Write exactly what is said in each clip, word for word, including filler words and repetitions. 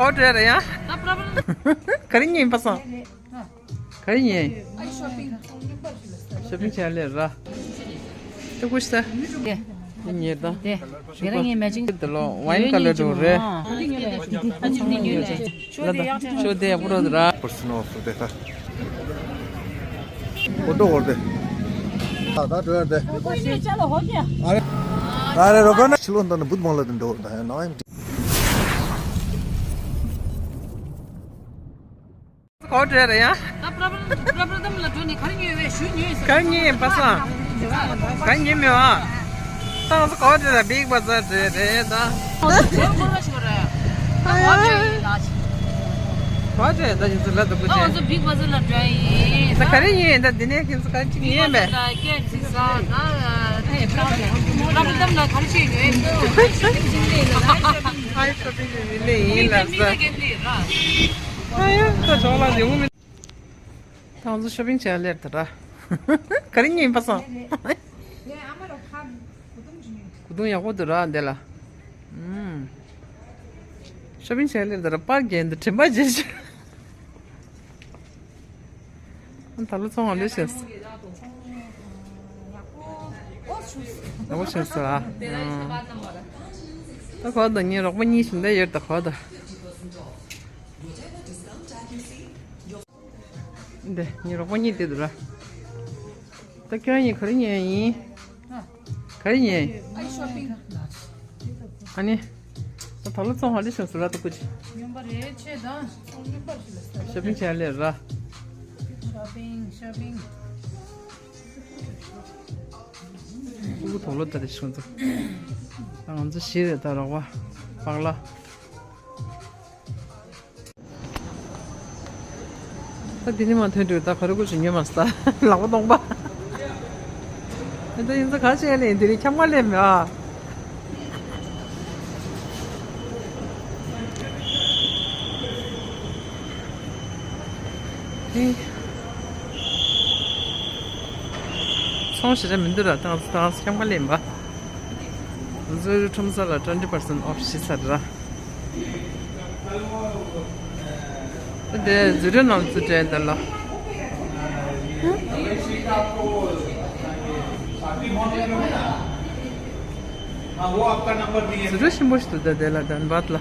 ཨོ་ཌར་རེད་ཡ། ག་རེ་ཉོས་པ་སང་། ག་རེ་ཉོས། ཤོ་པིང་བྱས་ལེ་ར། ཏུ་ཀུ་ཤ། དེ་ཉེ་ད། དེ་རང་ངའི་མེ་ཅིང་། དེ་ལོ་ཝའིན་ཁ་ལར་འདུག་རེད། ལ་ད་ཤོ་དེ་ཡག་པོ་རོ་ར། པར་སི་ནལ་ཨོ་ཕར་དེ་ད། ཨོ་ཏོ་ཨོ་ཏེ། ད་ད་འགྲོ་ཡ་དེ། ཨ་རེ། ཨ་རེ་རོ་ག་ན་ཕྱི་ལོགས་འདི་ནི་བུད་མང་ལ་དུ་འགྲོ་ད་ཡ་ནང་ཡིན། གོ་བྲལ་རེད་ཡ། ད་པྲ་པྲ་པྲ་པྲ་དམ་ལ་འགྲོ་ནས་ག་རེ་ཉོས་བས་ཞུ་ཉོས་ཟེར། ག་རེ་ཉོས་ཡིན་པ་སང་། ག་རེ་ཉོས་མེད་བ། ད་ང་ཚོ་གོ་བྲལ་རེད། བིག་བ་ཛར་འགྲོ་རེད་ད། ཨོ་ཚོ་ཁོ་ཁོ་ར་ཞིག་རེད། ད་གོ་བྲལ་ཡིན་ད་ཞིག་གོ་བྲལ་ད་ཡིན་ཚོ་ལ་ད་གོ་ད་ང་ཚོ་བྱས། བིག་བ་ཛར་ལ་འགྲོ་ཡིན། ད་ག་རེ་ཉོས་ཡིན། ད་འདི་ནས་ཁྱེད་ཚོ་ག་རེ་ཅིག་ཉོས་ཡིན་པས། ད་ཀེ་ཨེཕ་སི་ཟ་ད། པྲ་པྲ་དམ་ལ་ག་རེ་ཅིག་ཉོས་ཡིན། ཨའི་ཤོ་པིང་ལ་ཡིན་ནས་ཡིན་ལ་ཟ། ཨ་ཡ་ད་ཇོ་ལ་ཡོང་མི། ད་ང་ཚོ་ཤོ་པིང་བྱས་སླེབས་ད་ར། ག་རེ་ཉོས་ཡིན་པ་སང་། གོས་ཐུང་ཡག་པོ་འདུག་ར་འདི་ལ། ཨུམ། ཤོ་པིང་བྱས་སླེབས་ད་ར། པར་རྒྱན་འདི་དྲན་པ་བརྗེད་ཤག་ཨ་ད་ལོ་ཚོང་ཧ་ལས་བྱས། ཡག་པོ་བྱས་སོ་ཨ། ད་གོ་ད་ངའི་རོགས་པ་གཉིས་ཤིག་འདི་ཡོད་ད་གོ་ད། འདི་ངའི་རོགས་པ་གཉིས་དེ་འདུག་ར། ད་ཁྱོད་གཉིས་ག་རེ་ཉོས་ཡིན། ག་རེ་ཉོས། ཨ་ནི། ད་ད་ལོ་ཚོང་ཧ་ལས་བྱུང་སོང་ར་ད་ཀུ་ཅི། ཉོན་པ་རེད་ཆེ་ད། ཤོ་པིང་བྱས་ལེ་ར། ཤོ་པིང་ཤོ་པིང་། ཀུ་ཀུ་དོག་ལོ་ད་རེ་བྱུང་ཚོ། ད་ང་ཚོ་བཞི་རེད་ད་རོགས་པ། པག་ལ། ད་འདི་ནི་མ་ཐོན་དུས་ད་ག་རེ་ཀུ་ཅི་ཉོས་མ་སོང་། ད་ལག་པ་སྟོང་པ། ད་ཡིན་ཙང་ག་བྱས་ལེ་འདི་རིང་འཁྱམ་ག་ལེ་མེད་ཨ། ཨེ། ཚོང་ཞེ་དྲག་མི་འདུག་ར། ད་ད་འཁྱམ་ག་ལེ་མེད་པ། ཟུར་ཁྲོམ་ས་ལ་twenty percent off ཞིག་ཚར་ར། དེ་ཟུར་ནང་ཚུད་དྲན་དེ་ལ། ཟུར་ཆེན་པོ་ཞིག་འདུག་ད་དེ་ལ་དན་བད་ལ།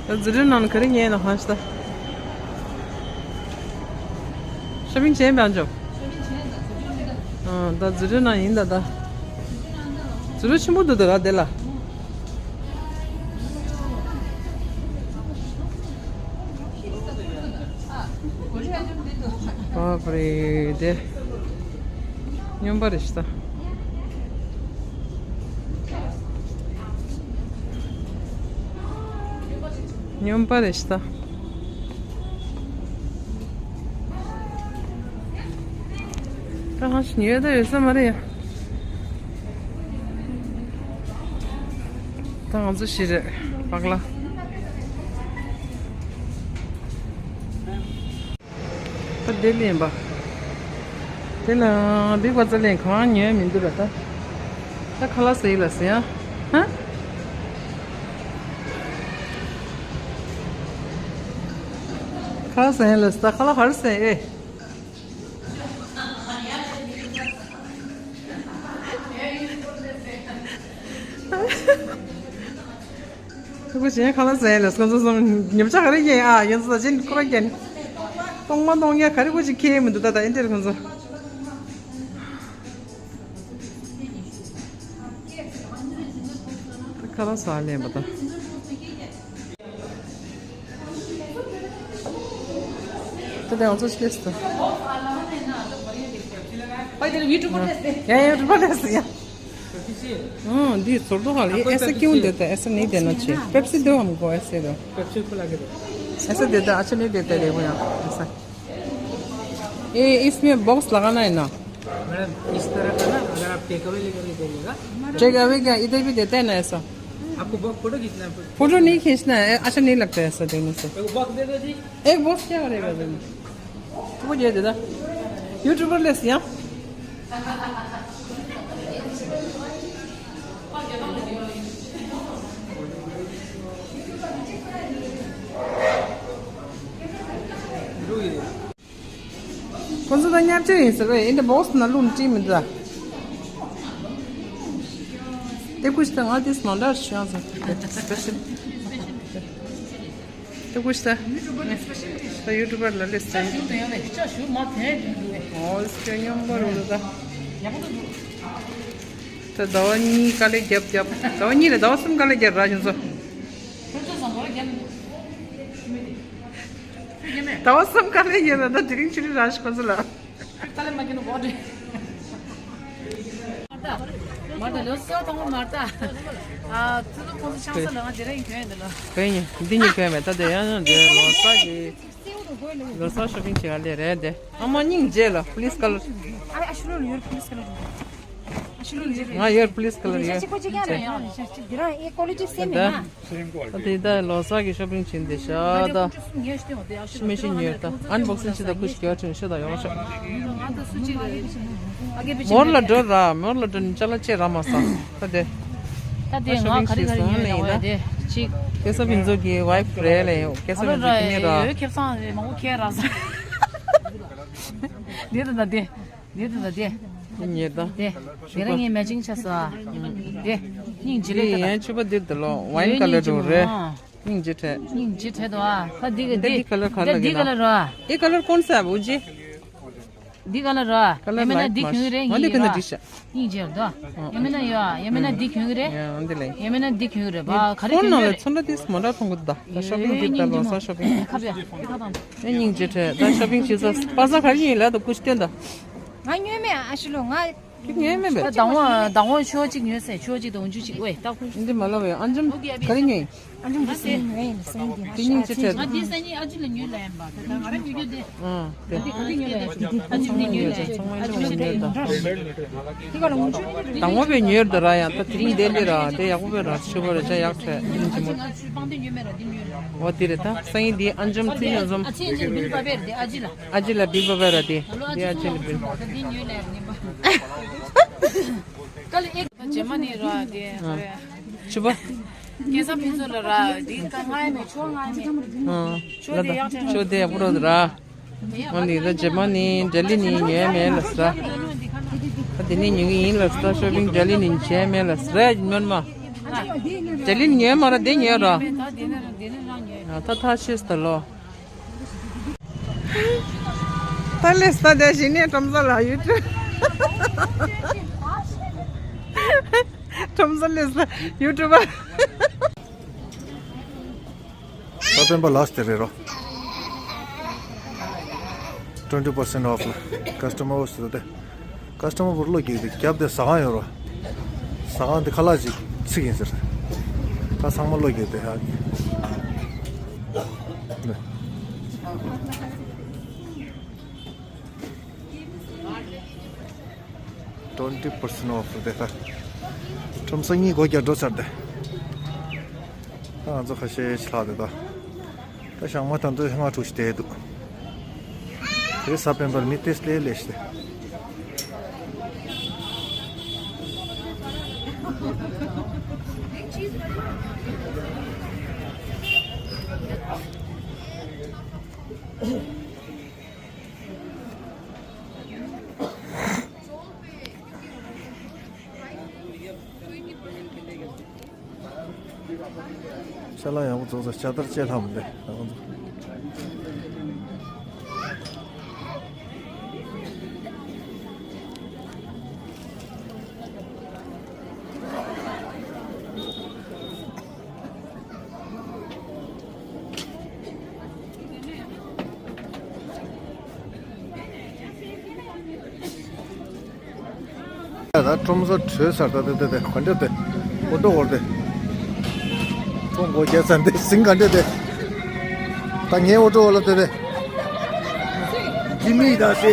ད་ཟུར་ནང་ག་རེ་ཉན་ན་ཧང་ཤ་ད། ཤོ་པིང་བྱས་པའང་འཇོག་ཨ་ད་ཛི་རུ་ན་ཡིན་ད་ད། ཛི་རུ་ཆེན་པོ་འདུག་ད་ར་དེ་ལ། བ་པ་རེ་དེ། སྨྱོན་པ་རེད་ཤི་ད། སྨྱོན་པ་རེད་ཤི་ད། ད་ཧ་ཤི་ཉོས་ད་ཡོད་ས་མ་རེད་ཡ། ད་ང་ཚོ་ཤི་རེད་པག་ལ། ད་དེ་ལེན་པ། དེ་ལ་བིག་བ་ཙ་ལེན་གང་ཉོས་མི་འདུག་ར་ད། ད་ཁ་ལག་ཟ་ཡི་ལ་ཟེར་ཡ། ཧ། ཁ་ལག་ཟ་ཡི་ལ་ཟེར་ད་ཁ་ལག་ག་རེ་ཟ་ཡི་ཨེ། ཁོ་གཞན་ཁ་ལག་ཟ་ཡ་ལ་སོང་ཚོ་སོང་ཉོ་ཆ་ག་རེ་རྒྱན་ཨ་ཡོན་ཚོ་ད་ཅན་ཁོ་ར་རྒྱན། གཏོང་མ་གཏོང་ཡ་ག་རེ་ཁོ་ཅིག་ཁྱེར་མི་འདུག་ད་ད་ཨེ་འདྲ་ཁོ་ཚོ། ཁ་ལག་ཟ་ལེན་པ་ད། ད་ང་ཚོ་ཤེས་སོང་། ཡ་ཡ་རུ་པ་ལས་ཡ། हाँ, दी छोड़ दो खाली। ऐसा क्यों देता है? ऐसा नहीं देना चाहिए। पेप्सी दो हमको, ऐसे दो। पेप्सी को लगे दो। ऐसा देता, अच्छा नहीं देता, देखो यहाँ, ऐसा। ये इसमें बॉक्स लगाना है ना? मैडम, इस तरह का ना, अगर आप टेक अवे लेकर के जाइएगा, टेक अवे क्या इधर भी देता है ना ऐसा? आपको बॉक्स फोटो खींचना है? फोटो नहीं खींचना है, अच्छा नहीं लगता है ऐसा देने से। तो बॉक्स दे दो जी। एक बॉक्स क्या करेगा तुम? तुमको ये दे दा। यूट्यूबर ले सिया। ཁོ་ཚོ་ད་ཉར་ཆ་ཡིན་ཟེར་བས། ཨིན་ད་བོག་སི་ནང་བླུགས་ནས་བྲིས་མི་འདུག་ད། དེ་ཀུ་ཤི་ད་ང་དེ་སི་མ་འདྲ་ཞུ་ཡང་ཟེར། སི་པེ་ཤལ། དེ་ཀུ་ཤི་ད། ད་ཡུ་ཊུ་བར་ལ་ལས་ཟེར། ཨོ་སི་ཀྱོ་སྙོམས་པོ་རུ་ད། ད་ཟླ་བ་གཉིས་དཀའ་ལས་རྒྱབ་རྒྱབ། ཟླ་བ་གཉིས་ལ་ཟླ་བ་གསུམ་དཀའ་ལས་རྒྱབ་ར་བྱུང་སོ། ཟླ་བ་གསུམ་དཀའ་ལས་རྒྱབ་ད་དེ་རིང་ཆུ་རི་ར་ཞིག་ཁོ་ཚོ་ལ། དཀའ་ལས་མ་རྒྱབ་ན་འོ་དེ། མར་ད་ལོ་སོ་ཐོང་མར་ད། ཨ་ཙི་ལོ་ཁོང་ཚོ་ཆང་ས་ལ་ང་དེ་རིང་གྱོན་ཡིན་ད་ལོ། གྱོན་ཡིན། འདི་གཉིས་གྱོན་མེད་ད། དེ་ཡང་ཡང་དེ་ལོ་གསར་གྱི། ལོ་གསར་ཤོ་པིང་བྱེད་ག་ལས་རེད་དེ། ཨ་མ་སྙིང་རྗེ་ལ་པི་ལི་སི་ཀ་ལར། ཨ་ཨ་ཤུ་ལོ་ཡོར་པི་ལི་སི་ཀ་ལར། ཨ་ཤུ་ལོ་ཡོར། ང་ཡོར་པི་ལི་སི་ཀ་ལར་ཡོད། ཅི་ཁོ་ཅི་ཀྱང་རེད་ཡང་རེད་ཤག་ཅིག་འདི་རང་ཨེ་ཀོ་ལི་ཊི་སེམ་མེད་ན། ད་དེ་ད་ལོ་གསར་གྱི་ཤོ་པིང་བྱེད་འདི་ཤག་ད། ཤི་མི་ཤི་ཉོས་ད། ཨན་བོག་སིང་བྱེད་ད་ཁུ་ཤི་གྱ་ཁྲིན་ཤོ་ད་ཡོང་ཤོ། མོར་ལ་འགྲོ་ར། མོར་ལ་འགྲོ་ནི་ཅ་ལག་ཅེ་ར་མ་ས་ད་དེ། ད་དེ་ང་ག་རེ་ག་རེ་ཉོས་ན་འོ་དེ་ཅིག་ཁེ་ས་ཕིན་ཚོ་གི་ཝའི་ཕི་རེད་ལེ། ཁེ་ས་ཕིན་ཚོ་གི་མི་ར། ཁེ་བཟང་མང་པོ་ཁེ་ར་ས། དེ་ད་ད་དེ། དེ་དེ་དེ་དེ། ཉེར་ད། དེ། དེ་རིང་ངའི་མེ་ཅིང་ཆ་ས། དེ། སྙིང་རྗེ་ལེ་ད། ཡན་ཆུ་པ་འདིར་དེ་ལོ་ཝའིན་ཀ་ལར་འགྲོ་རེད། སྙིང་རྗེ་ཁྲེ། སྙིང་རྗེ་ཁྲེ་དོ་ཨ། ད་འདི་ག་འདི། འདི་ཀ་ལར་ག་ལ་འདི་ཀ་ལར་རོ་ཨ། འདི་ཀ་ལར་ཀོན་སེ་བུ་ཇི། འདི་ཀ་ལར་རོ་ཨ། ཀ་ལར་ཡ་མེད་ན་ལའིཊ་འདི་མ་གྱོན་རེད། ང་འདི་ཡིན་ཀ་ན་རོ་ཨ། འདི་ཤ། སྙིང་རྗེ་རེད་དོ། ཡ་མེད་ན་ཡོ་ཨ། ཡ་མེད་ན་འདི་གྱོན་རེད། ཡ་འདི་ལེ། ཡ་མེད་ན་འདི་གྱོན་རེད་བ། ག་རེ་ཕོན་གྱོན་ནང་ལ་རེད། ཚོན་ཁྲ་ཏིས་མ་འདྲ་མཐོང་གི་འདུག་ད། ཤོ་པིང་འདི་ད་ལོ་གསར་ཤོ་པིང་། ཁ་བྱ་ཁ་དང་། ཨེ་སྙིང་རྗེ་ཁྲེ། ད་ཤོ་པིང་བྱེད་ས་པ་ས་ག་རེ་ཡིན་ལ་ད་ཀུ་ཤི་སྟོན་ད། ང་ཉོས་མེད་ཨ་ཤི་ལོ། ང་ཁྱོད་ཉོས་མེད་པས། ད་དང་བོ་དང་བོ་ཤོ་གཅིག་ཉོས་སེ། ཤོ་གཅིག་དང་འཇུ་གཅིག་ཝེ་ད་ཁུ། འདི་མ་ལ་ཝེ་ཨ་འཇམ་ག་རེ་ཉོས། ཨ་འཇམ་ག་སེ་ངའི་སེ་འདི་ང་དེ་སྙིང་རྗེ་ཁྲེ། ང་འདི་སེ་ཉིན་ཨ་ཅི་ལ་ཉོས་ལ་ཡིན་པ། ད་ད་ང་རང་ཉོ་རྒྱུ་དེ། ཨ་དེ་ག་དེ་ཉོས་ལ་ཡིན། ཨ་ཅི་ལ་ཉོས་ལ་ཡིན། ཚང་མ་ཉོས་ལ་ཡིན། དང་བོ་བས་ཉོས་ད་ར་ཡང་ད་དེ་རིང་དེ་ལས་ར་དེ་ཡག་པོ་བས་ར་ཤོ་བ་ར་ཅ་ཡག་ཁྲེ་ཨ་འཇམ་ཆེ་མོ། འོ་དེ་རེད། ད་སང་ཉིན་དེ་ཨ་འཇམ་ཚིག་ཡོད་འཛོམས། ཨ་ཅི་ལ་བིལ་བ་བས་ར་དེ་ཨ་ཅི་ལ། ཨ་ཅི་ལ་བིལ་བ་བས་ར་དེ། དེ་ཨ་ཅི་ལ་བིལ། རྗེས་མ་ནི་ར་དེ་ཨ། ཆུ་པ། སྐལ་བཟང་ཕུན་ཚོགས་ལ་ར་དེ་ཀ་ང་ཡ་མེད་ཆོ་ང་ཡ་མེད། ཨ། ཆོ་དེ་ཡག་ཆ་ཆོ་དེ་ཡག་པོ་ར་དེ་ར། ང་ནི་ད་རྗེས་མ་ནི་འབྲས་ལི་ནི་ཉོས་མེད་ལ་ཟེར། ད་དེ་ནི་ཉོ་གི་ཡིན་ལ་ཟེར། ཤོ་པིང་འབྲས་ལི་ནི་བྱས་མེད་ལ་ཟེར་སྨོན་མ། འབྲས་ལི་ནི་ཉོས་མ་ར་དེ་ཉོས་ར། ད་ཐག་ཤེས་ད་ལོ། ད་ལས་ད་དེ་བཞིན་ནས་ཁྲོམ་ས་ལ་ཡུ་ཊུབ། ཁྲོམ་ས་ལས་ཡུ་ཊུབ་པ། ད་སྤེན་པ་ལ་སྟེ་རེད་རོ། twenty percent off ལ་ཀ་སི་ཊ་མར་ཟེར་ཏེ། ཀ་སི་ཊ་མར་བུར་བློ་སྐྱེས་ཏེ་རྒྱབ་དེ་ཟ་ཁང་ཡོད་རོ། ཟ་ཁང་དེ་ཁ་ལག་ཅིག་ཚིག་ཡིན་ཟེར། ད་ཚང་མ་བློ་སྐྱེས་ཏེ་ཧ་གི། twenty percent off དེ་ད། ཁྲོམ་ས་གཉིས་སྒོ་རྒྱག་འགྲོ་ཚར་ཏེ། ད་ང་ཚོ་ཁ་ཤས་ཅིག་ལྷག་དེ་ད། ད་ཞག་མ་ཐང་དུ་ལྔ་དྲུག་ཞིག་བསྡད་འདུག་དེ་ས་སྤེན་པར་མི་ཏེ་སླེ་ལེ་ཞིག་ཤ་ལ་ཡག་པོ་བཙོག་ས་ཤ་དར་ཅེ་ལྷམ་འདི། ད་ཁྲོམ་ས་བྲོས་ཚར། ད་ད་ད་ད་ག་འདྲ་དེ། ཨོ་ཏོ་འོར་དེ། ཁྲོམ་སྒོ་རྒྱག་ཚར་འདི་ཟིང་ག་འདྲ་དེ། ད་ངའི་ཨོ་ཏོ་འོ་ལ་དེ་དེ། ཇི་མི་ད་སེ།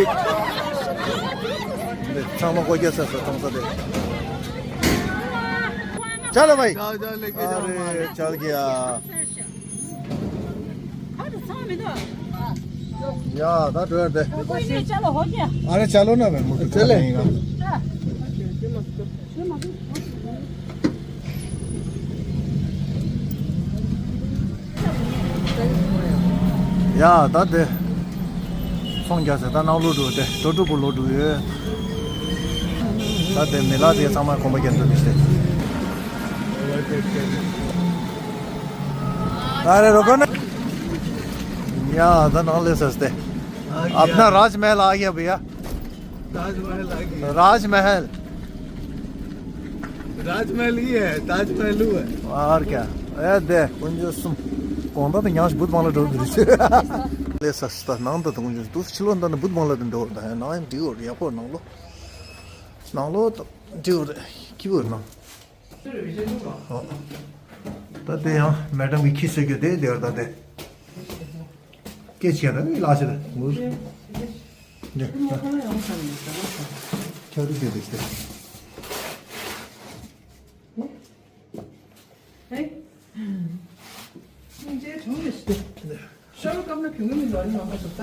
འདི་ཚང་མ་སྒོ་རྒྱག་ཚར་སོང་ཁྲོམ་ས་དེ། ཅལ་ལོ་བྷའི། ཅལ་ལོ་ལེ། ཨ་རེ་ཅལ་གི་ཡ། ཡ་ད་འགྲོ་ཡ་དེ། ཨ་རེ་ཅལ་ལོ་ན་བས་མུ་ཏུ་ཅལ་ལེ། ཡ་ད་དེ། ཚོང་རྒྱག་ཟེར་ད་ནང་ལོགས་འགྲོ་དེ་ཏོ་ཏོ་པོ་ལོག་འགྲོ་ཡོད། ད་དེ་མི་ལ་དེ་ཚང་མ་གོམ་པ་རྒྱག་འདུག་མི་ཤེས། अरे रुको ना। या द नॉलेज हंसते। अपना राजमहल आ गया भैया। ताजमहल आ गया। राजमहल। राजमहल ये है, ताजमहल वो है। और क्या। ए दे कुंजो सुम। कौन था तो यहाँ से भूत मामला डर दृश्य। ले सस्ता नाम तो कुंजो दूसरे चिलो अंदर भूत मामला दिन डर है ना। डिओ या पर नंगलो नंगलो तो डिओ की बोल ना। ད་དེ་ཡང་མེ་ཌམ་གྱི་ཁྱི་སེ་གྱོ་དེ་དེར་ད་དེ། སྐད་ཆ་ད་ལ་ཤི་ད་ངུར། ནེ། ཁྱ་རུ་གྱོ་དེ་ཤི། ཧེ། ཧེ། ཤ་རུ་ཀམ་ན་ཕུ་ངུ་མི་ལོ་ནི་མ་ཧ་སུ་ད།